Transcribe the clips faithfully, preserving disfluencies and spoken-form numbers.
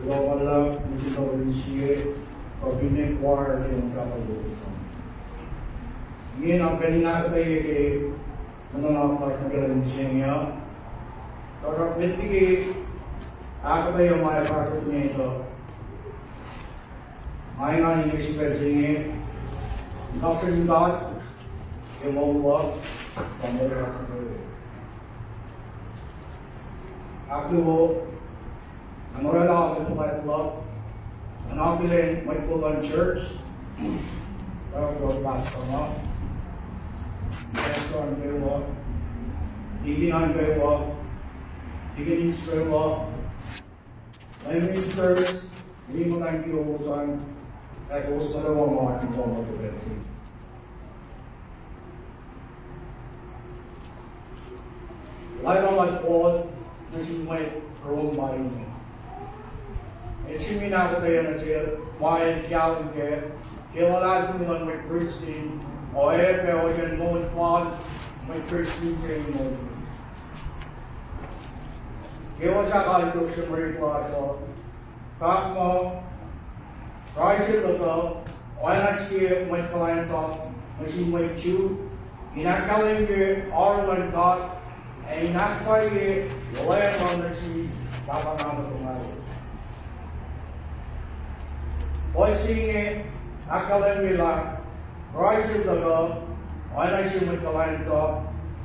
Kuloh ma luhlahp nuh sin Pahpah Lin sie, kuh finne choir ke on kapal lowos an. Inge na pacl in ahkuhtweyac ke nuhnak lasr nuh ke lwen mihsenge uh. Tuhsruhk met liki ahkuhtweyac ma fahsrot inge uh, nga engan in eis pacl se inge in kaksakihn God ke moul luhk, kuh moul lasr nuh kwewa. Ahkluo, nga oraclah mwet luhlahlfongi luhk, nga akihlen mwet kol luhn church, uh, pastor ma, pastor an kwewa, deacon an kwewa, deaconess kwewa, ministers, wi muhtwacn kiyowos an, ac kowos nuh kwewa ma in kuh ma tuh pacl se. Lwelah ma Paul nuh sin mwet Rome pa inge. El sihmihs ahkuhtweyac nuh sel ma el kahlwem kac ke luhlahlfongi luhn mwet Kristin, oacyacpac ohiyacn moul luhn mwet Kristin se inge. Kwewa sahk alkosr ke mwe rit lasr uh, fahk muh, Kraist el tuhkuh, oacna sie mwet kuhlwacnsap nuh sin mwet Jew, in ahkkahlwemye oaru luhn God, ac in ahkpwacye olwelah nuh sin Pahpah Nahtuhl lalos. Fuhs se inge ahkkahlwemye lah Kraist el tuhkuh, oacna sie mwet kuhlwacnsap,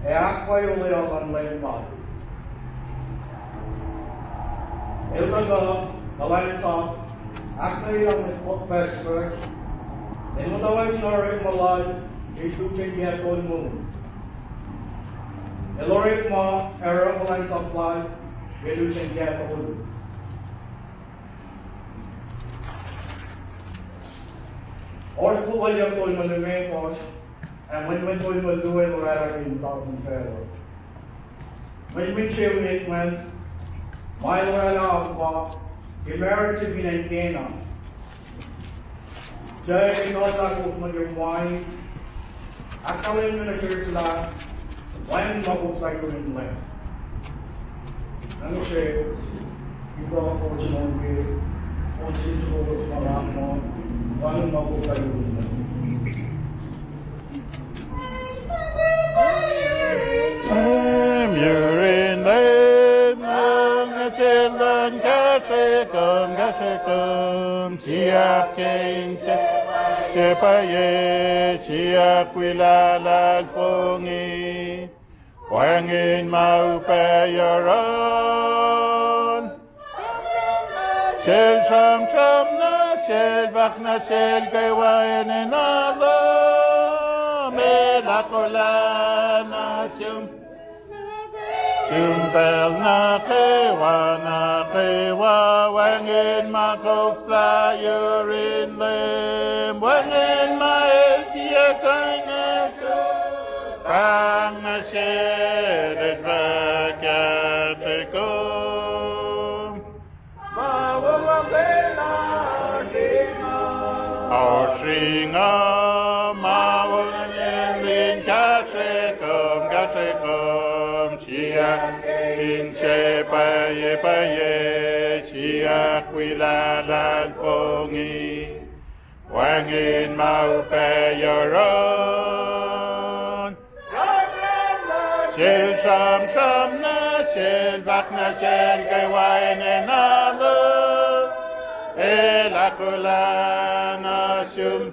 ac ahkpwacye olwelah luhn Leum God. El tuhkuh, kuhlwacnsap, ahkkweye mwet pucspucs, el muhtwacwacack in orekma lal ke lusen yac tolngoul. El orekma oruh kuhlwacnsap lal ke lusen yac tolu. Oasr puhpuhlyuck tolngoul limekohsr, ac mwenmwen tolngoul luo el oraclah ke muhta fin facluh. Mwenmwen se oemeet ma el oraclah pa ke marriage se fin acn Cana. Suc ekuhllah kof nuh ke wain, ahkkahlwemye nuh church lah wacngihn ma kof sahk yurin Leum. Na mihsenge, ip uh kowos in ke, kowos in kowos ma, ma, wacngihn ma kof sahk yurin Leum. Leum yurin Leum, nuh sel luhn kahsrwe kom, kahsrwe kom, siyuck ke inse pwacye, siyuck wi luhlahlfongi. Wacngihn ma upac yohrohl. Sel sramsram nuh sel, fahk nuh sel kwewa enenuh lom, el ahkolah nuh sum. Sum pacl nuh kwewa, nuh kwewa, wacngihn ma koflah yurin Leum, wacngihn ma el tiac kuh in ahsor. Pahng nuh sel el fah kahsrwe kom. Ma wo ma pena sringa. Oasr sringa, ma wo nuh sel in kahsrwe kom, kahsrwe kom, siyuck inse pwacye pwacye, siyuck wi luhlahlfongi. Wacngihn ma upac yohrohl. Sel sramsram nuh sel, fahk nuh sel kwewa enenuh lom, el ahkolah nuh sum.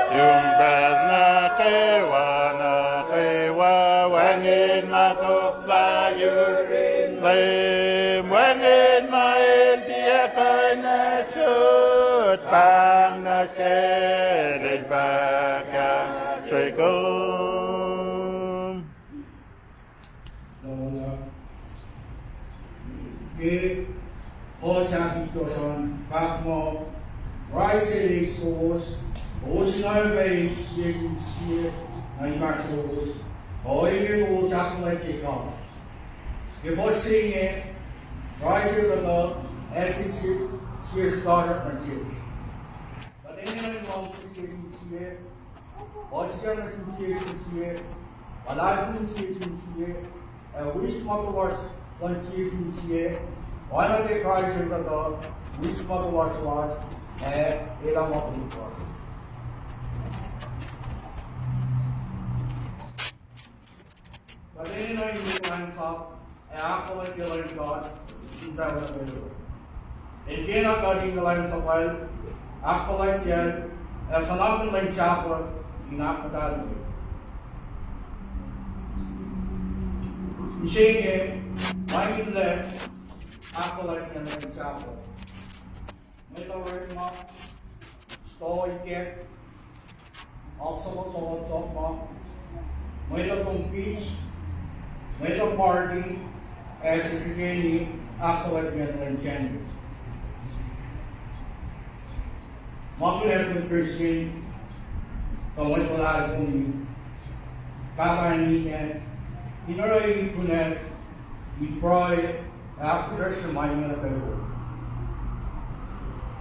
Sum pacl nuh kwewa, nuh kwewa, wacngihn ma koflah yurin Leum, wacngihn ma el tiac kuh in ahsor, pahng nuh sel el fah kahsrwe kom. Lwelah ke kuht ahkitosr an fahk muh, Kraist el eis kowos, kowos in oacyacpac eis sie sin sie nuh inmahsrlowos, ohinge kowos ahkfuhlwactye God. Ke fuhs se inge, Kraist el kuhtuh, el sie, sie srihkasrak nuh sesr. Kuht enenuh in luhngse sie sin sie, puhsisacl nuh sin sie sin sie, luhlahlfongi sie sin sie, ac wisma toasr luhn sie sin sie, oacna ke Kraist el kuhtuh, wisma toasr lasr, ac elah ma koluk lasr. Kuht enenuh in lain sap ac ahkfuhlwactye Leum God in pacl nuh kwewa. El kena kuht in kuhlwacnsuhpwacl, ahkfuhlwactyacl, ac suhnakihn Leum Sahflah in ahkmuhtahlye. Mihsenge, ma inge ahkfuhlwactye Leum Sahflah. Mwet orekma, stoh ikack, oak sohksohk ma, mwet uh som beach, mwet uh party, ac srihkeni ahkfuhlwactye Leum Sahflah. Ma kunacsr Christian, kuh mwet luhlahlfongi, pahpah ninac, in oruh kunacsr in pruhe, ac ahkfihsracsrye ma inge nuh kwewa.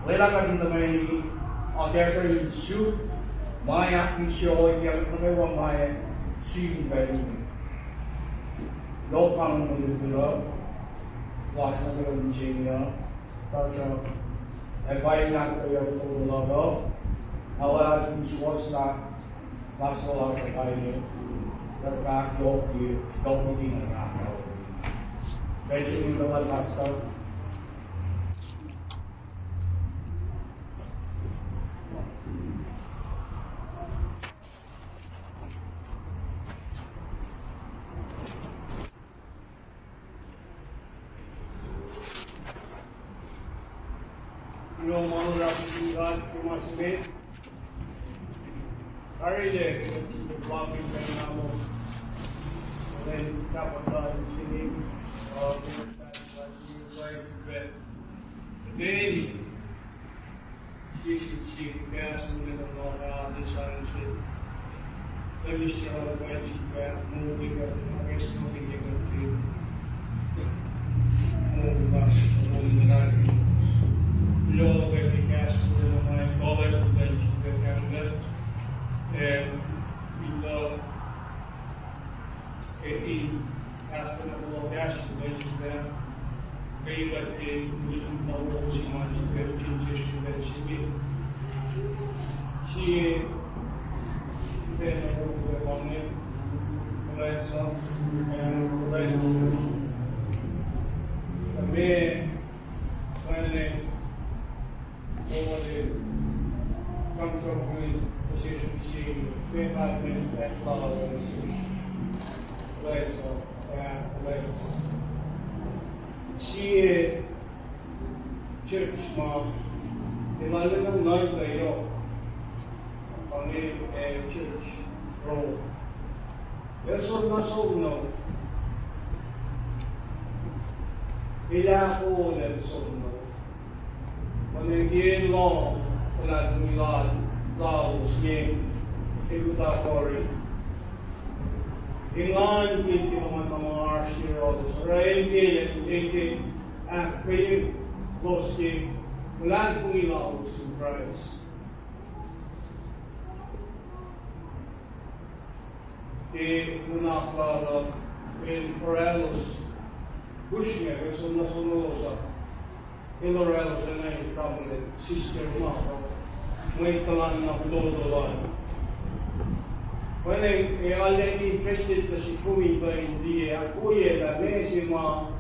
Lwelah kuht in tuhkweni akacsruhi in suk ma ahkmihsye ohiyac nuh kwewa ma suk in pacl inge. Yohk ma lutlut uh, lasr nuh kwewa mihsenge uh, tuhsruhk ac pa in ahkkweye fototo luhk uh, na lwelah in suwohslah gospel lasr uh pa inge, kuht fahk yohk ke, yohk meeting uh. Thank you, Pastor. Kuloh ma luhlahp sin God ke ma se met. Tari lah kuht in luhngse pac na muh, kuht in tahfwelah nuh sin, uh, kuht in tahfwelah nuh sin, uh, kuht in Jisus Kraist, kahs in Leum, Ke in ahkkweye kuloh kahs in pacl se inge, ke kuht ke mwe lutlut na wo se ma sifacna in sesr ke pacl se inge. Sie pacl na wo ke pacl inge, kuhlwacnsap, kuhlwacnsap. Kuht meac, kuhlwacnsap. Kom tuh comfortably position se, me pa me ahklah nuh sesr. Kuhlwacnsap, ah, kuhlwacnsap. Sie church ma, el arulacna nuhnkuh yohk. Pa inge, eh, church Rome. El som na som na. El ahkolah som na. Mweyen ke el lohng luhlahlfongi lal, lalos inge, el utuckuh Corinth. Engan ke, ke ma, ma, ma oasr yohrohlos, oruh el ke, el ke ahkkweye los ke luhlahlfongi lalos in Kraist. Ke nuhnak lal uh, el oraclos, usrnguck, el som na som lalos uh. El oraclos, el na tamuhlwel, sister ma, mwet tuhlan na fototo lal. Mweyen, eh, arulacna interested nuh sihk kom in kuh in liye, ahkwoyelah meac se ma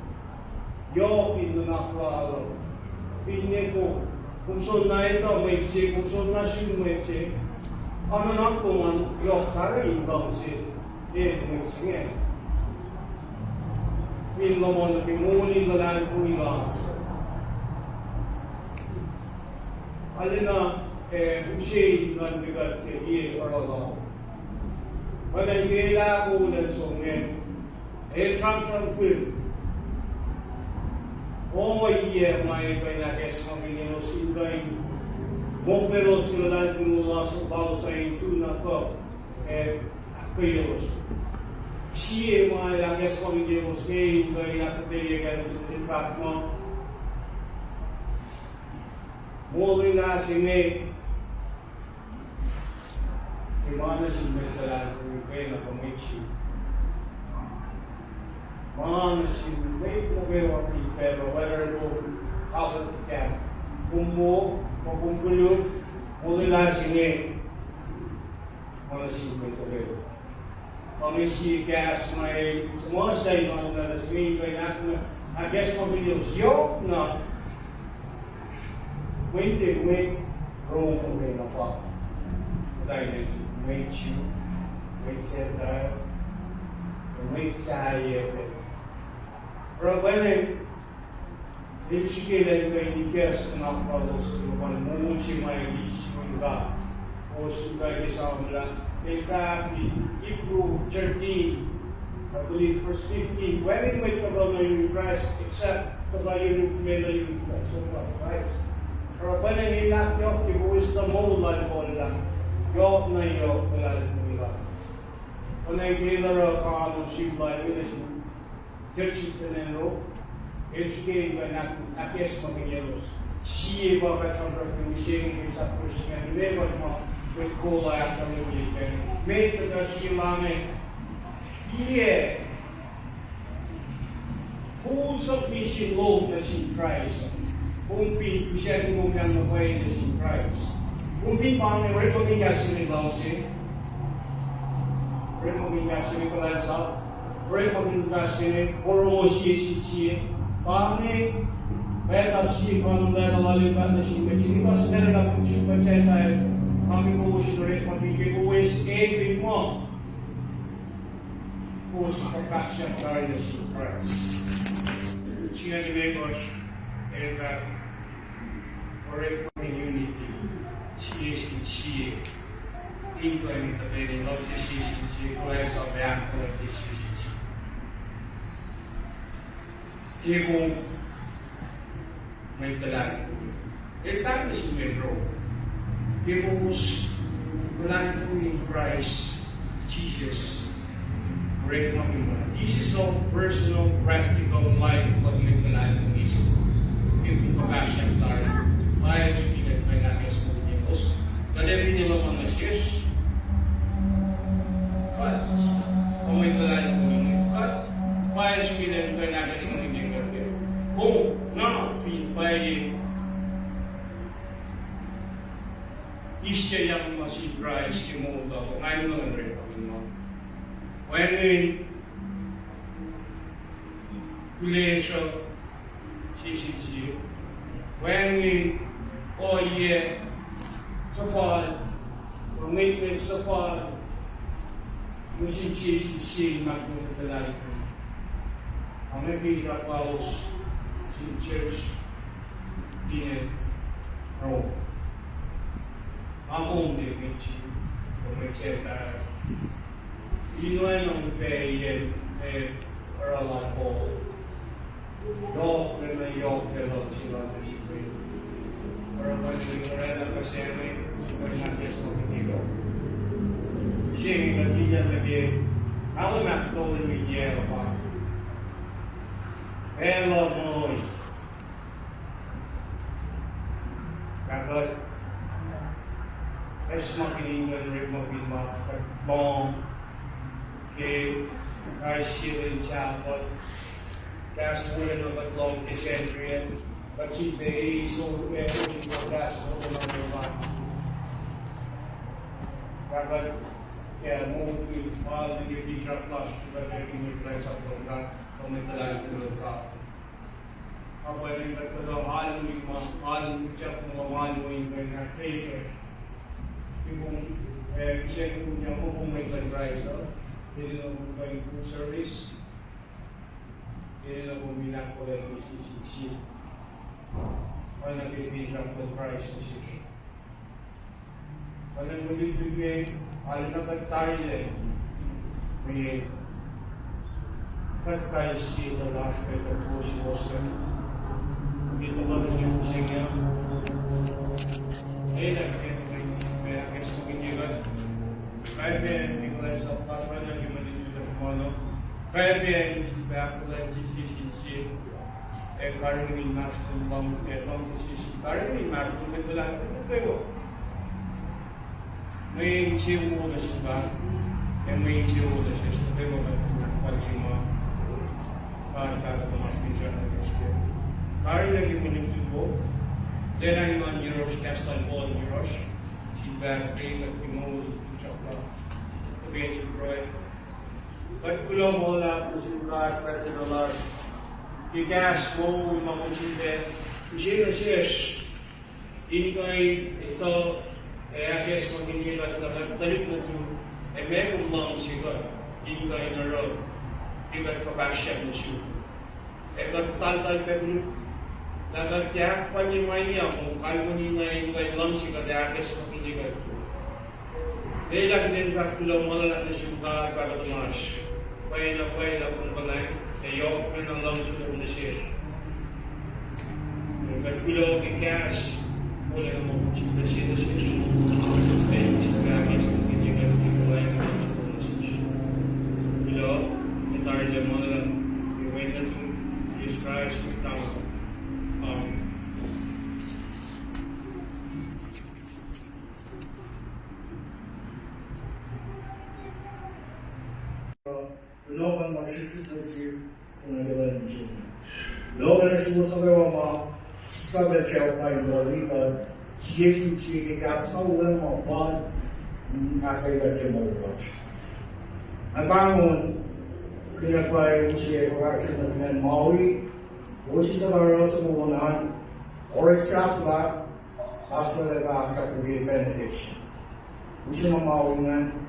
yohk in nuhnak lal uh. Finne kom, kom soenna etuh mwet se, kom soenna sun mwet se, a nuhnak lom an yohk tari in luhngse el mwet se inge. In lohm nuh ke moul in luhlahlfongi lal. Arulacna, eh, use in nuhnkuh kuht ke liye oruh lal. Mweyen ke el ahkolah som inge, El sramsram fihl. Ohiyac ma el kuh in ahkacsmakihnye elos in kuh in mokle elos ke luhlahlfongi lalos uh in tu na kuh, ac ahkkweyaclos. Sie ma el ahkacsmakihnye elos ke in kuh in ahkuhtweyac kac, el fahk muh, molwelah se inge ke ma nuh sin mwet luhlahlfongi kwewa kuh mwet Jew. Ma nuh sin mwet nuh kwewa fin facluh, whether kom kapwack kuh kom moh, kuh kom koluk, molwelah se inge ma nuh sin mwet nuh kwewa. Pa inge sie kahs ma el suhmuhslah in ma nuh sin mwet in kuh in ahk-, ahkacsmakihnye elos yohk na mwet, mwet Rome, mwet na pa, muhta mwet Jew, mwet Gentile, mwet sahyac. Oruh pwacnwacng el srihke lah in kuh in ikacs nuhnak lalos, luhpan moul se ma el eis yurin God. Kowos in kuh in esam lah el fahk in Hebrew thirteen, I believe verse fifteen, wacngihn mwet tuhkuh nuh yurin Kraist, except tuhkuh yurin, meac, nuh yurin Kraist, so pa Kraist. Oruh pwacnwacng el ahkyohkye kowos nuh moul lal Paul lah yohk na yohk luhlahlfongi lal. Pwacnwacng ke el oruh kanon sihmlac nuh sin church in Corinth, el srihke in kuh in ahk-, ahkacsmakihnye elos. Sie pa kuht sramsramkihn mihsenge ke chapter singucul limekohsr ma mwet Kol ah ahkkahlwemye kac, met kuhtuh sie ma inge, full submission lom nuh sin Kraist. Kom fin pihsac, kom yang na pwacye nuh sin Kraist. Kom fin pa inge orekmakihn kahs se inge luhngse, orekmakihn kahs se inge kuhlwacnsap, orekmakihn kahs se inge porongo sie sin sie. Pa inge pacl na sie ma luhlahp lal el fahk nuh sin mwet Jew, ma se pacl na kom suk mwet Gentile, ma ke kowos in orekmakihn ke kowos eis muh kowos fuhkah pahsrlah tari nuh sin Kraist. Singucul limekohsr, el fahk, orekmakihn unity, sie sin sie. In kuh in muhta in luhngse sie sin sie, kuhlwacnsap ac ahkfuhlwactye sie sin sie. Ke kom mwet luhlahlfongi, el fahk nuh sin mwet Rome, ke kowos luhlahlfongi in Kraist Jisus, orekmakihn ma. This is our personal, practical life, kuht mwet luhlahlfongi se. Ke kom fuhkah pahsrlah tari, ma el sifilpac kuh in ahkacsmakihnye elos. Kuht ac finne luhman nuh sesr, kuht, kuh mwet luhlahlfongi, kuht, ma el sifilpac kuh in ahkacsmakihnye kuht. Kom na fin pwacye eis yang nuh sin Kraist ke moul lasr, nga enenuh in orekmakihn ma. Wacngihn kuhlwacnsap sie sin sie. Wacngihn ohiyac suhfal, wacngihn suhfal nuh sin sie sin sie in mahtuh luhlahlfongi. Nga ke ituckyang lalos sin church fin acn Rome, nga kom tiac mwet Jew kuh mwet Gentile, in oacna upac yen, eh, oruh lal Paul. Yohk lacna yohk ke luhngse lal nuh sin mwet. Oruh mwet in oraclah kuh sahyac, mwet na ke soko tilo. Sing kuht minyuck nuh ke, alu mahtuh lun yac pa, pacl uh moul. Kuht ahkacsmakihnye orekmakihn ma kuht lohng ke kais sie lwen sahflah. Kahs wolacna kuht lohng ke Sacnri an, kuht sifilpac eis, eh, kahs wolacna ma. Kuht, kuht, ke moulkihn ma liki pisrak lasr, kuht ac kuh in kuhlwacnsap luhn God, kuh mwet luhlahlfongi luhn God. Apwacn kuht kuhtuh alu in ma, alu in chapter ma, alu in kuh in ahkkweye. Ke kom, eh, kihsen kom ya, kom mwet luhn Kraist uh, enenuh kom kuh in full service, enenuh kom in ahkfuhlwactye sie sin sie. Oacna ke pisrak luhn Kraist nuh sesr. Oacna mwe lutlut inge, arulacna kuht tarilac mwe, Kuht kais sie lasr ke kuht wo suwohs an. Ke tuhkuh nuh sum se inge, elah ke kuht in ahkacsmakihnye kuht. Pwacye pac in kuhlwacnsap lasr, pwacye nuh ke mwe lutlut lasr ma nuh. Pwacye pac in sifilpac ahkfuhlwactye sie sin sie. Ac karihngihn inmahsrlon luhng, ac luhngse se, karihngihn inmahsrlon mwet luhlahlfongi nuh kwewa. Mwe insewowo nuh sin God, ac mwe insewowo nuh sesr nuh kwewa, kuht in ahkfalye ma God Pahpah tuhmasr Mwujan nuh sesr. Karihngihn mwe lutlut wo, lwelah in nuhn yohrohsr, kahs lal Paul yohrohsr, sifilpac ahkkweye kuht ke moul, sifilpac, kuht in pruhe. Kuht kuloh ma luhlahp nuh sin God Pahpah lasr ke kahs moul ma kom sifilpac use nuh sesr in kuh in etuh ac ahkacsmakihnye kuht lah kuht tuhlihk nuhtum, ac meac kom luhngse kuht in kuh in oruh ke kuht kuhpahsryang nuh sum. Ac kuht taltal pac koluk lah kuht ahkfalye ma inge, kom kalweni na in kuh in luhngse kuht ac ahkacsmakihnye kuht. Lwelah kuht in fahk kuloh ma luhlahp nuh sum God Pahpah tuhmasr. Pwacyena, pwacyena kom kuhlwacng, ac yohk pacna luhngse lom nuh sesr. Kuht kuloh ke kahs wolacna ma kom sifilpac use nuh sesr. Ac sifilpac ahkacsmakihnye kuht ke kuhlwacng, luhngse lom nuh sesr. Kuloh, ac tarilacna ma luhlahp, ke wen nuhtum, Jisus Kraist, Mwet Lahngo. Amen. Kuloh ma srihsrihk nuh sihk, kuloh ke lwen se inge. Kuloh ke suwos nuh kwewa ma sislah pacl se inge in kuloh wi kuht, sie sin sie ke kahs na wolacna ma pwacye, ahkkweye kuht ke moul lasr. Nga pahngon, kuht pwacye use kuhpahsr nuh fin acn Maui, osin tuh oruh suc moul an, oruh sahflah, pastor ac pastor ke benediction. Use ma ma ingacn.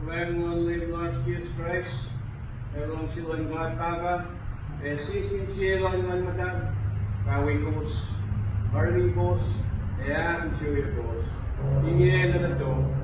Leum luhn Leum lasr Jisus Kraist, ac luhngse luhn God Pahpah, ac sie sin sie luhn Nguhn Muhtahl, kawi kowos, karihngihn kowos, ac ahkinsewowoye kowos, inge nuh kwewa.